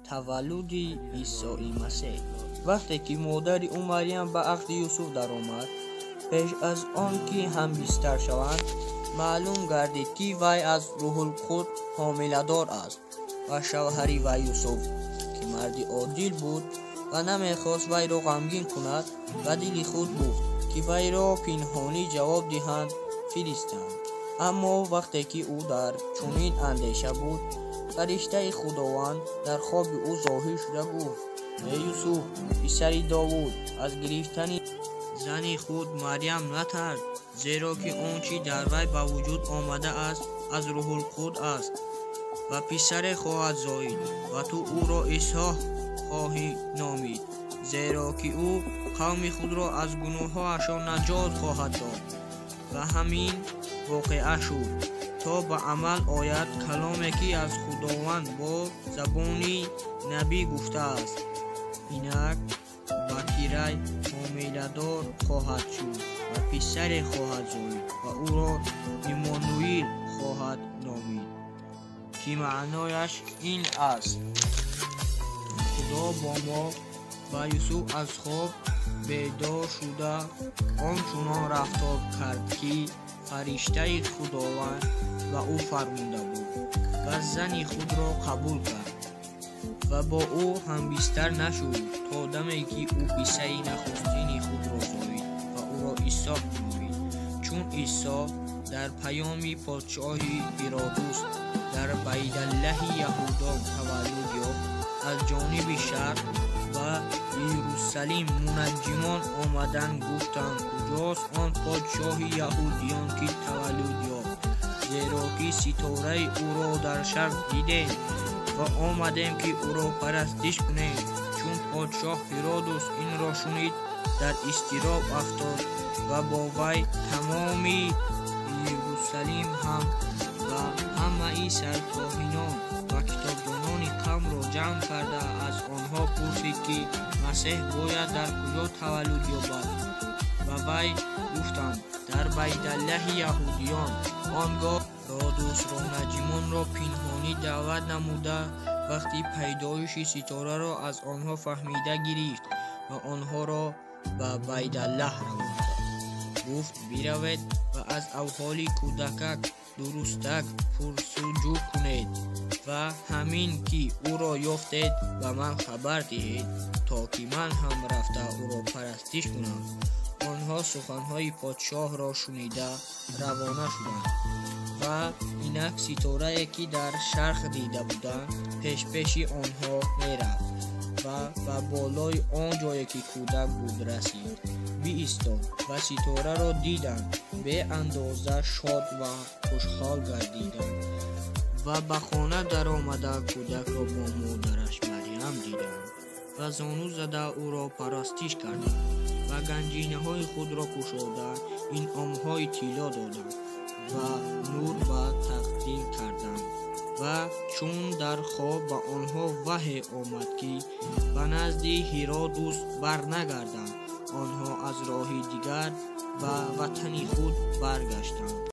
Таваллуди Исои Масеҳ. Вақте ки модари ӯ Марьям ба ақди Юсуф даромад, пеш аз он ки ҳамбистар шаванд, маълум гардид, ки вай аз Рӯҳулқудс ҳомиладор аст. Ва шавҳари вай Юсуф, ки марди одил буд ва намехост вайро ғамгин кунад, ба дили худ гуфт, ки вайро пинҳонӣ ҷавоб диҳанд фиристанд. Аммо вақте ки ӯ дар чунин андеша буд, фариштаи Худованд дар хоби ӯ зоҳир шуда гуфт: «Эй Юсуф, писари Довуд, аз гирифтани зани худ Марьям натарс, зеро ки он чӣ дар вай ба вуҷуд омадааст, аз Рӯҳулқудс аст. Ва писаре хоҳад зоид, ва ту ӯро Исо хоҳӣ номид, зеро ки ӯ қавми худро аз гуноҳҳояшон наҷот хоҳад дод». Ва ҳамин воқеа шуд, то ба амал ояд каломе, ки аз Худованд бо забони набӣ гуфтааст: «Инак, бакирай ҳомиладор хоҳад шуд ва писаре хоҳад зоид ва ӯро Иммануил хоҳад номид», ки маънояш ин аст: Худо бо мо. Ва Юсуф аз хоб бедор шуда, он чунон рафтор кард, ки фариштаи Худованд ба ӯ фармуда буд, ва зани худро қабул кард. Ва бо ӯ ҳамбистар нашуд то даме, ки ӯ писари нахустини худро зоид ва ӯро Исо номид. Чун Исо дар паёми подшоҳи Ҳиродус дар Байталлаҳи Яҳудо таваллуд ёфт, аз ҷониби шарқ ба Иерусалим мунаҷҷимон омаданд, гуфтанд: «Куҷост он подшоҳи яҳудиён, ки таваллуд ёфт? Зеро ки ситораи ӯро дар шарқ дидем ва омадем, ки ӯро парастиш кунем». Чун подшоҳ Ҳиродус инро шунид, дар изтироб афтод ва бо вай тамоми Иерусалим ҳам. Ва ҳамаи саркоҳинон ва китобдонони қавмро ҷамъ карда, аз онҳо пурсид, ки Масеҳ бояд дар куҷо таваллуд ёбад. Ба вай гуфтанд: «Дар Байталлаҳи яҳудиён». Он гоҳ Ҳиродус мунаҷҷимонро пинҳонӣ даъват намуда, вақти пайдоиши ситораро аз онҳо фаҳмида гирифт ва онҳоро ба Байталлаҳ равон кард. Гуфт: «Биравед ва аз аҳволи кӯдакак дурустак пурсуҷӯ кунед ва ҳамин ки ӯро ёфтед, ба ман хабар диҳед, то ки ман ҳам рафта ӯро парастиш кунам». Онҳо суханҳои подшоҳро шунида равона шуданд. Ва инак, ситорае, ки дар шарқ дида буданд, пешпеши онҳо мерафт ва ба болои он ҷое, ки кӯдак буд, расид, биистод. Ва ситораро диданд, беандоза шод ва хушҳол гардиданд. Ва ба хона даромада, кӯдакро бо модараш Марьям диданд ва зону зада ӯро парастиш карданд ва ганҷинаҳои худро кушода, инъомҳои тилло доданд ва нур ба тақдим карданд. Ва чун дар хоб ба онҳо ваҳй омад, ки ба назди Ҳиродус барнагарданд, онҳо аз роҳи дигар ба ватани худ баргаштанд.